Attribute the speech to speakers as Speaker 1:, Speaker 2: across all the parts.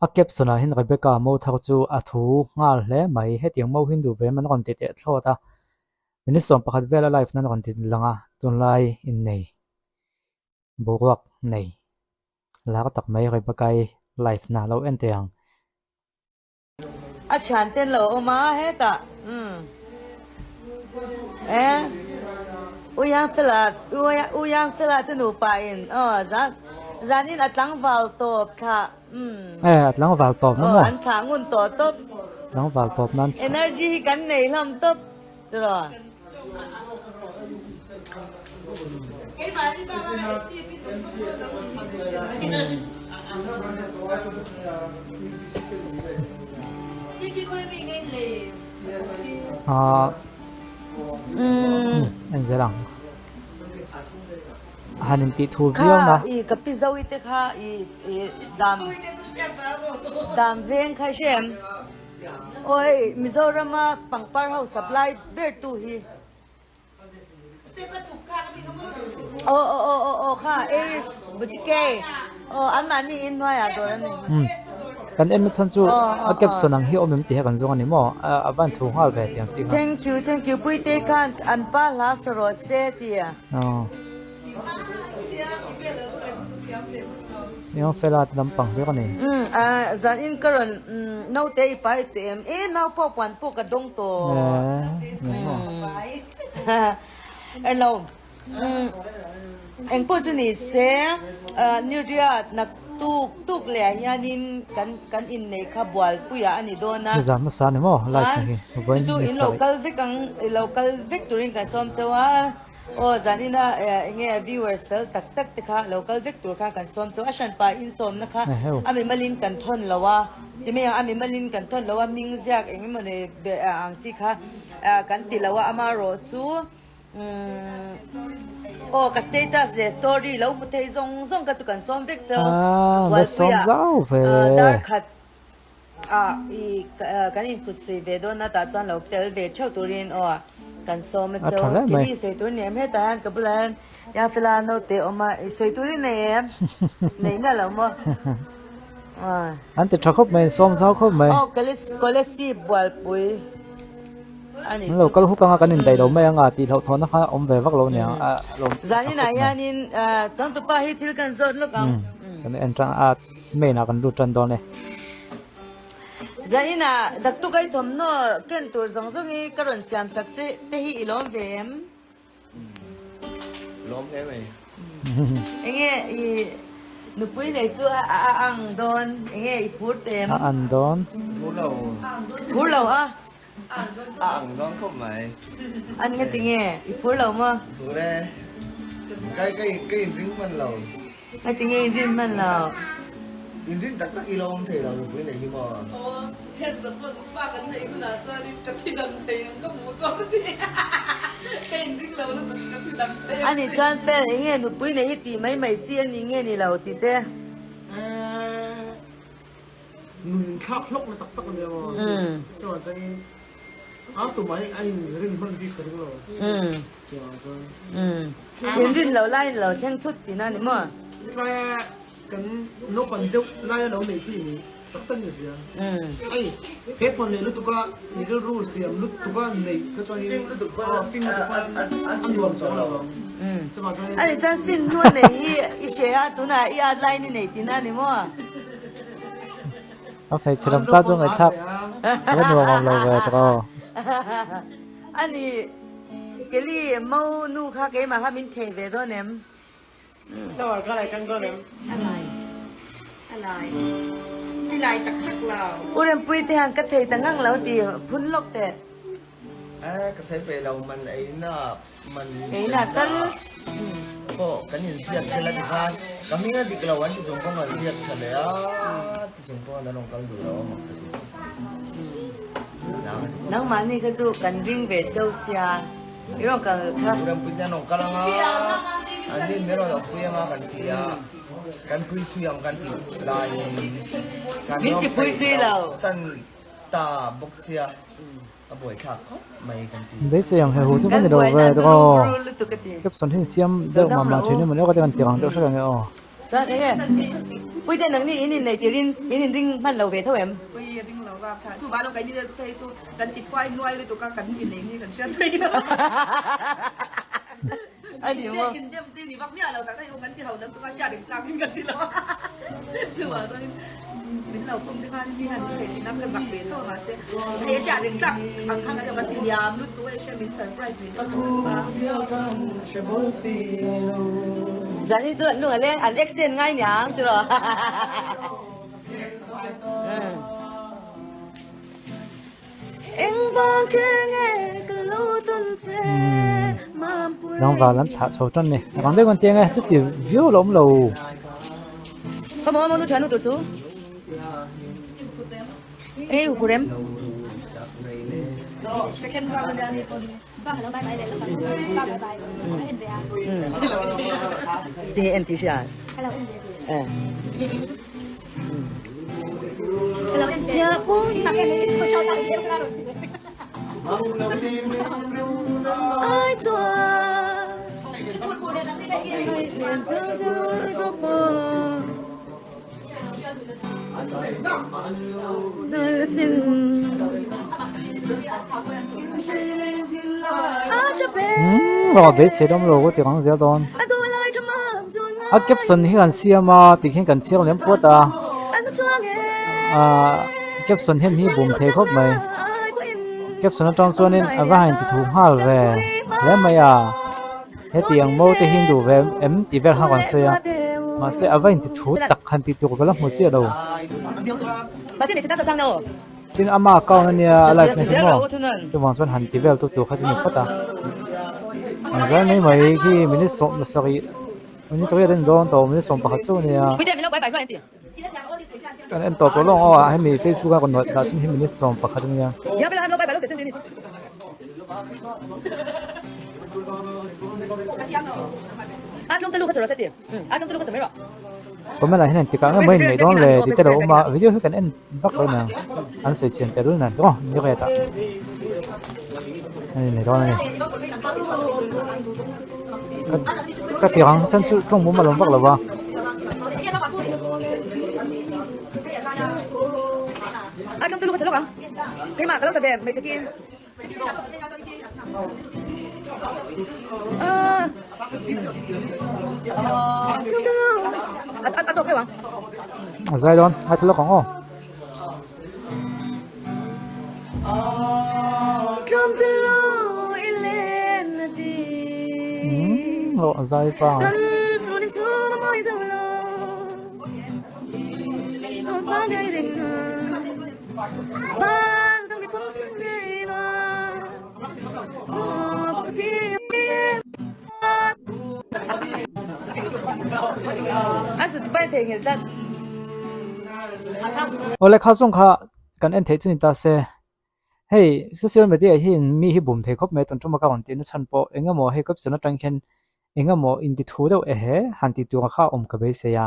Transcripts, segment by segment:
Speaker 1: A caption ah hian Rebecca mo thar chu a thu nghal hle mai hetiang mo hi duh ve em an rawn ti teh thlawt a minute 11 vel a live na an rawn ti lang a tunlai innei boruak nei lar tak mai Rebecca i live na lo en teh ang.
Speaker 2: A thian ten lo awm a hetah umm e U Yangfela U Yangfela te nupa in aw zan zanin a tlangval tawp thlah umm
Speaker 1: E a tlangval tawp na maw
Speaker 2: an thlah ngun tawh tawp
Speaker 1: tlangval tawp nan thlah
Speaker 2: energy hi kan nei hlawm tawp tiraw.
Speaker 1: En zel ang han in tih thu viau na.
Speaker 2: Kha i ka pi zo i te kha i dam dam veng kha i hre em? Awi Mizorama pangpar ho supply ber tu hi. Aw aw aw aw aw kha Aries boutique aw an mahni in hnuaiah dawr a ni.
Speaker 1: Kan en na chhan chu a caption ang hi awm em tih hi kan zawng a ni maw a van thu nghal ve tih ang chi kha.
Speaker 2: Thank you thank you Puitei khan an pa hla sa rawh se ti a.
Speaker 1: Aw. Eng fela te lampang vek a ni.
Speaker 2: Umm zan in ka rawn naute i pai tawh em e nau pawh puan pawh ka dawng tawh. Hello eng pawh chu ni se Niriat nak tuk tuk leh ah hianin kan kan innei kha bualpuiah a ni dawn a.
Speaker 1: Nizan hmasa ni maw light
Speaker 2: Chuan
Speaker 1: hi
Speaker 2: chu
Speaker 1: vawiin
Speaker 2: chu
Speaker 1: ni
Speaker 2: in lo
Speaker 1: sarih.
Speaker 2: kal vek ang i lo kal vek turin kan sawm chauh a. Aw zanina enge viewers fel tak tak te kha lo kal vek tur kha kan sawm chu a hran pa in sawmna kha a mimalin kan thawn lo a ti mai ang a mimalin kan thawn lo a hming ziak eng emaw nei ang chi kha kan ti lo a amarawh chu aw ka status leh story lo hmu thei zawng zawng kha chu kan sawm vek cheu bualpuia dar khat Ah i kan inkhut sawi ve dawn a tah chuan lo tel ve theuh turin aw kan sawm a
Speaker 1: A
Speaker 2: cheu.
Speaker 1: tha hle mai.
Speaker 2: Kini sawi tur ni em hetah hian ka bulah hian ya fela naute awm a i sawi turin nei em? Nei miah lo maw? Aw.
Speaker 1: An ti tha khawp mai, an sawm zau khawp mai.
Speaker 2: Aw Kolasib bualpui a ni
Speaker 1: An lo
Speaker 2: chu.
Speaker 1: kal huk anga kan indaih lo mai anga tih hlauhthawnna kha awm ve vak lo nia a lo tha
Speaker 2: Zaninah
Speaker 1: khawp mai.
Speaker 2: hianin changtupa hi thil kan zawt lawk ang.
Speaker 1: Kan en tang a. Main ah kan lut tan dawn e.
Speaker 2: Zainah daktuk ai thawmhnaw ken tur zawng zawng hi ka rawn siam sak che te hi i lawm ve em?
Speaker 3: Lawm hle mai.
Speaker 2: Enge i nupui nei chu a a ang dawn enge i phur te em?
Speaker 1: A ang dawn.
Speaker 3: Phur lo.
Speaker 2: Phur lo a?
Speaker 3: A ang dawn khawp mai.
Speaker 2: An nga tinge i phur lo maw?
Speaker 3: Phur e. Ka ka ka inring hman lo.
Speaker 2: Nga tinge i rin hman lo?
Speaker 3: In rin tak tak i lo awm thei lo nupui nei hi maw?
Speaker 4: Aw, heads up pawn fa kan neih hunah chuanin ka thi dang thei ang ka hmuh chuan a ni. Ka inring lo lutuk ka thi dang thei ang.
Speaker 2: Ani chuan fel enge nupui nei hi tih mai mai chi a ni nge ni lo ti te?
Speaker 5: Nun inthlak hlawk na tak tak a nia maw? Chuan chuanin a tumah hi a inrin hman bik ka ring lo. Chuan chuan.
Speaker 2: Inrin lo laiin lo thleng thut tihna a ni maw?
Speaker 5: Tlaia kan naupang deuh laia lo neih chi ni tak tak ni hria. Ai he phone nei lutuk a i rilru siam lutuk a neih kha chuanin
Speaker 3: Fing lutuk pawn
Speaker 5: aw fing lutuk pawn a nuam chawk lo ang. Chuvang chuanin.
Speaker 2: Ani chuan fin hnu a neih hi i hre a tunah i at laiin i neih tihna a ni maw?
Speaker 1: A hmeichhe lam ta chu ngaihthlak a va nuam awm lo ve tawh aw.
Speaker 2: Ani Kelly mo nu kha keimah kha min thei ve dawn em?
Speaker 5: Flower kha lai kang dawn em?
Speaker 4: A lai a lai i lai tak tak lo.
Speaker 2: U Rempuii te hian ka thei ta ngang lo ti phun lawk teh.
Speaker 3: Eh ka sawi peih lo man eina man
Speaker 2: Eina tal
Speaker 3: pawh kan inziak thil a ti khan ka hming a dik lo an ti chung pawh an ziak tha leh a ti chung pawh an rawn kal duh lo a mak ka ti.
Speaker 2: Nangmahni kha chu kan ring ve cheu sia i rawn kal kha.
Speaker 3: U Rempuii te an rawn kal anga an nin min rawn awmpui anga kan ti a kan pui sui ang kan tih laiin kan
Speaker 2: Min ti pui sui lo.
Speaker 3: San ta bawk sia. A buaithlak khawp mai kan ti.
Speaker 1: Beisei ang he hu chu ka ni lo ve tawh aw. Caption hi siam deuh mah mah thin emaw ni aw ka ti kan tirang deuh hrek ang e aw.
Speaker 2: Chuan enge Puite nangni in inneih tirin in inring hman lo ve tho em?
Speaker 4: Pui ring lo va kha chu valo kaini deuh phei chu kan ti phuai nuai lutuk a kan inneih ni kan hriat thei lo.
Speaker 2: A ni maw?
Speaker 4: In dem chi ni vak miah lo tak tak hi kan ti ho lam tuk a hriat reng tlak in kan ti lo a chuvang chuan min lo pawm te khan mi han sawi thin a ka zak ve tho a mahse hei a hriat reng tlak ang khan kan ti liam lutuk a hria min surprise ve tho lutuk a.
Speaker 2: Zanin chu an lung a leng an extend ngai niang tiraw.
Speaker 1: Tlangval an thlah chho tan ni. A rang deuh kan ti ang e, chuti viau la awm lo. Umm raw beisei ram lo ka ti ang zel dawn. A caption hi kan siam a tikhian kan chhiar lem puat a ahh caption hian hi bum thei khawp mai caption atang chuanin a va han ti thu nghal ve hle mai a hetiang mo te hi an duh ve em tih vel kha kan sawi a mahse a va inti thu tak han tih tur ka la hmu chiah lo. Tin ama account ania a live na hi maw chuvang chuan han ti vel tu tur kha chu ni phawt a an zai mai mai khi minute sawm sarih minute riat a ni dawn tawh minute 11 chauh ania kan en tawh tawh lawng aw ah hemi facebook a rawn dah chhun hi minute 11 ania. Comment ah hian engtikah nge maw inneih dawn le tih te lo awm a, video hi kan en vak lo nia, an sawi chhian tel nen chu aw ni ret ah an inneih dawn a ni. Ka ti ang chuan chu tawng bum a lawm vak lo va. A zai dawn a thil lawk ang aw. Umm aw a zai pa. Awle kha zawng kha kan en theih chu ni ta se hei social media hian mi hi bum thei khawp mai tun ṭuma ka rawn tihna chhan pawh eng emaw hei caption aṭang hian eng emaw intithu deuh ehe han tih tur kha a awm ka beisei a.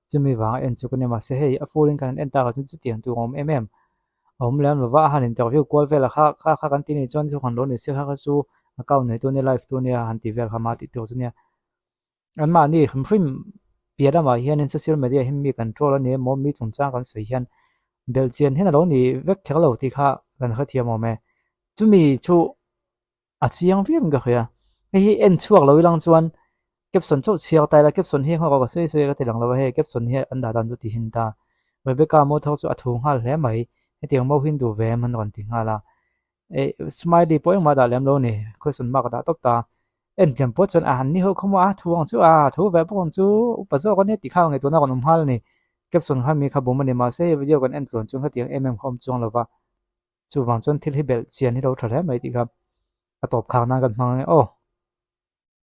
Speaker 1: Chumi vanga en chu ka ni mahse hei a full in kan han en tak ah chuan chutiang tur a awm em em a awm lem lova a han interview kual vel a kha kha kha kan ti nih chuan chu han lo ni se kha kha chu account nei tu ania live tu ania han ti vel kha mah tih tur chu nia anmahni hrim hrim piah lamah hianin social media hi mi control a ni emaw mi chungchang kan sawi hian belhchian hian a lo ni vek kher lo tih kha kan hrethiam awm e chumi chu. A chiang viau in ka hria. Hei hi en chhuak lo ilang chuan caption chauh chhiar ta ila caption hi nghawk a ka sawi sawi a ka ti lang lo a hei caption hi an dah dan chu ti hin ta. Rebecca maw thar chu a thu nghal hle mai hetiang maw hi an duh ve em an rawn ti nghal a. Eh smiley pawh engmah a dah lem lo a ni question mark a dah tawp ta. En thiam pawh chuan a han ni ho khaw maw a thu ang chu a thu ve bawk ang chu upa zawk a nia tih kha ngaihtuahna a rawn awm nghal a ni. Caption khan mi kha bum a ni mahse hei video kan en tluan chuan hetiang em em kha awm chuang lo va. Chuvang chuan thil hi belh chian hi lo tha hle mai tih kha a tawp khak nan kan hmang ang e aw.